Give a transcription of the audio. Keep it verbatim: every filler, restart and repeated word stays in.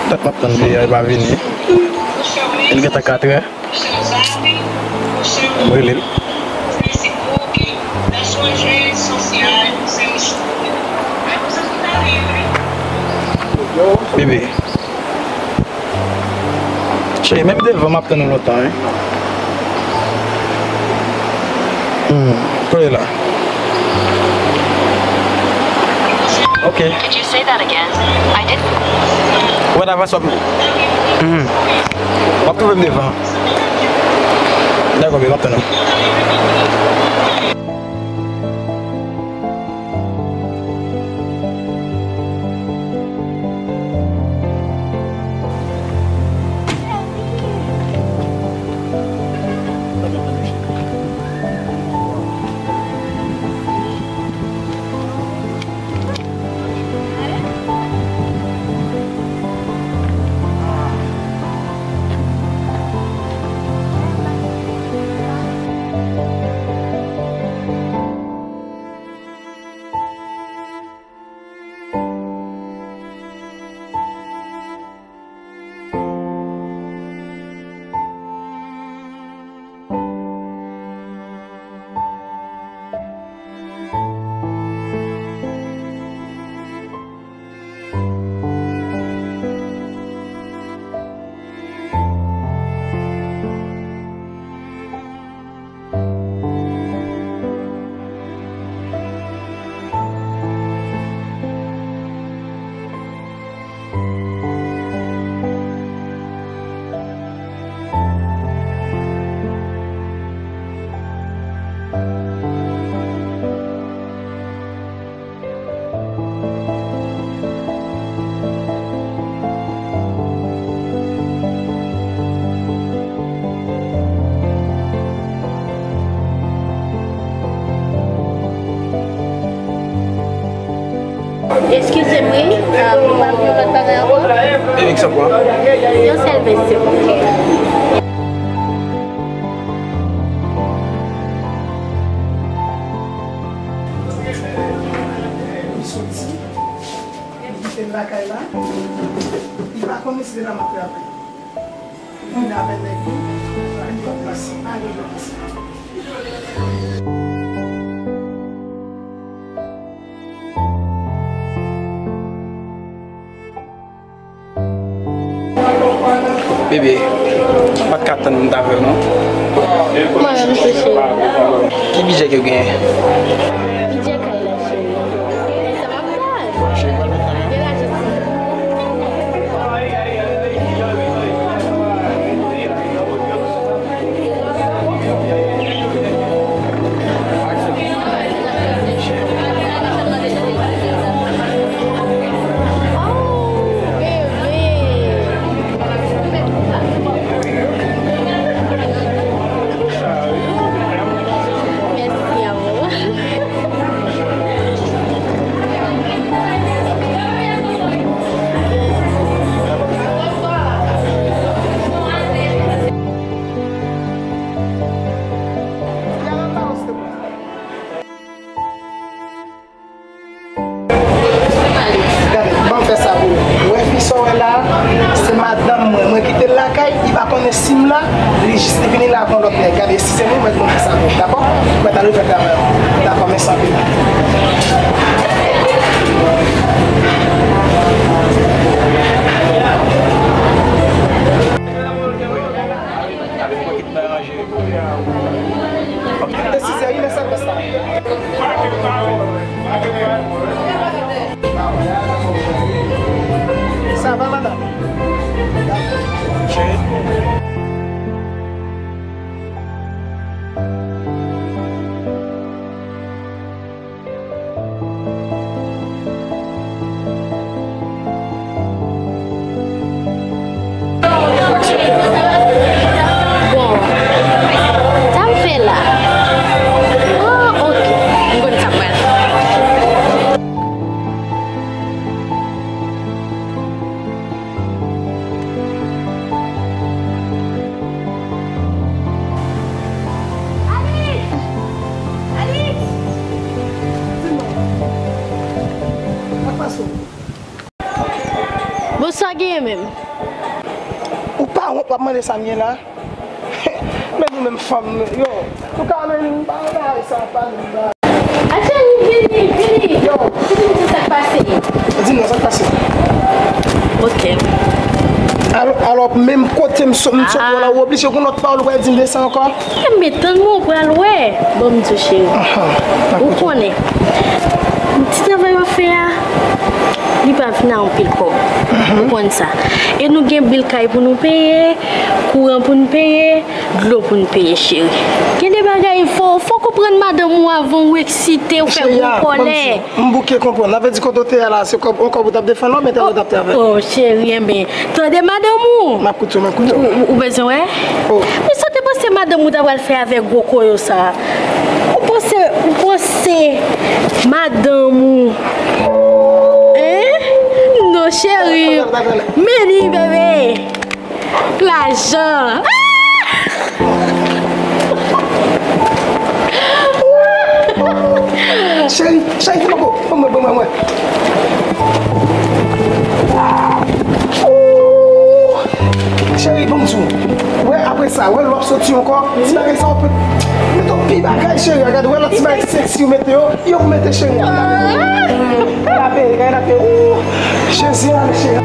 Tank m ap tann li a, li pa vini. Li gentan katrè. M rele l. Bebe. Cheri, menm devan m ap tann ou lontan, wi. Hmm, kote la? Ok. Could you say that again? I didn't. Wè, davans w ap. Hmm. W ap twouve m devan. Dakò, bebe, m ap tann ou. Eskize m, wi, um, ou pa vle yon lòt bagay ankò? Yon sèl vè, silvouplè. Li soti, li kite l lakay la, li pa konnen si se la m ap trape. Li vin avè nèg li, pa gen lòt pase, pa gen lòt pase. Bebe, m pa t ka tann m t avè w non. Mwen menm tou, cheri. Ki bidjè ke w genyen? Bidjè kay la, cheri. Sa m ap pran? Gen lajan, cheri. Gade, ban m fè sa pou ou. Ou wè fi sa w wè la a, se madanm mwen. Mwen kite l lakay, li pa konnen si m la, li jis li vini la ak yon lòt nèg. Gade, si se li, mwen, mwen fè sa pou ou, dakò? Mwen t al refè travay mwen. Dakò, mèsi anpil. Desizyon inosan konsa. Sa va, madanm? Bon, sa m fè la? Oh, ok. M konn sa m pral fè. Alix! Alix! Di non. Sa k pase w? Bon, sa w genyen menm? Ou pa wont w ap mande sa m gen la? Men nou menm fanm, yo, nou ka menm bagay sa, pa menm bagay. A, cheri, vini, vini. Yo. Vini, di sa k pase. Di m non, sa k pase. Ok. Alò, alò, menm kote m sot, m sot la, ou oblije gen lòt pawòl ou pral di m de sa ankò? Enben, tann mwen, ou pral wè. Bon, m di w, cheri. Ou konnen, ti travay w ap fè a, li pa vin a anpil kòb. Ou konn sa. E nou gen bil kay pou nou peye, kouran pou nou peye, dlo pou nou peye, cheri. Gen de bagay, fò, fò w konprann madanm ou avan w eksite, ou fè gwo kòlè. M bouke konprann. Sa vle di kote w te ye a la, se kòb, yon kòb ou t ap defann la, oubyen tèlè w t ap travay? Oh, cheri, enben, tande madanm ou. M ap koute w, m ap koute w. Ou, ou, ou bezwen wè? Oh. Men sa w te panse madanm ou ta pral fè avèk gwo koyo sa? Ou panse, ou panse madanm ou? Hein? Non, cheri. Men li, bebe. Lajan. Ah! Cheri, cheri, fè m ankò. Ban mwen, ban mwen, mwen. Ooh! Cheri, ban m di w. Wè, apre sa, wè, lè w ap soti ankò, ti bagay sa w ap mete yon pi bagay, cheri. Gade, wè, lòt ti bagay seksi w mete yo, yo w mete, cheri. Gade, gade, gade. Ooh! Jezi, ale, cheri.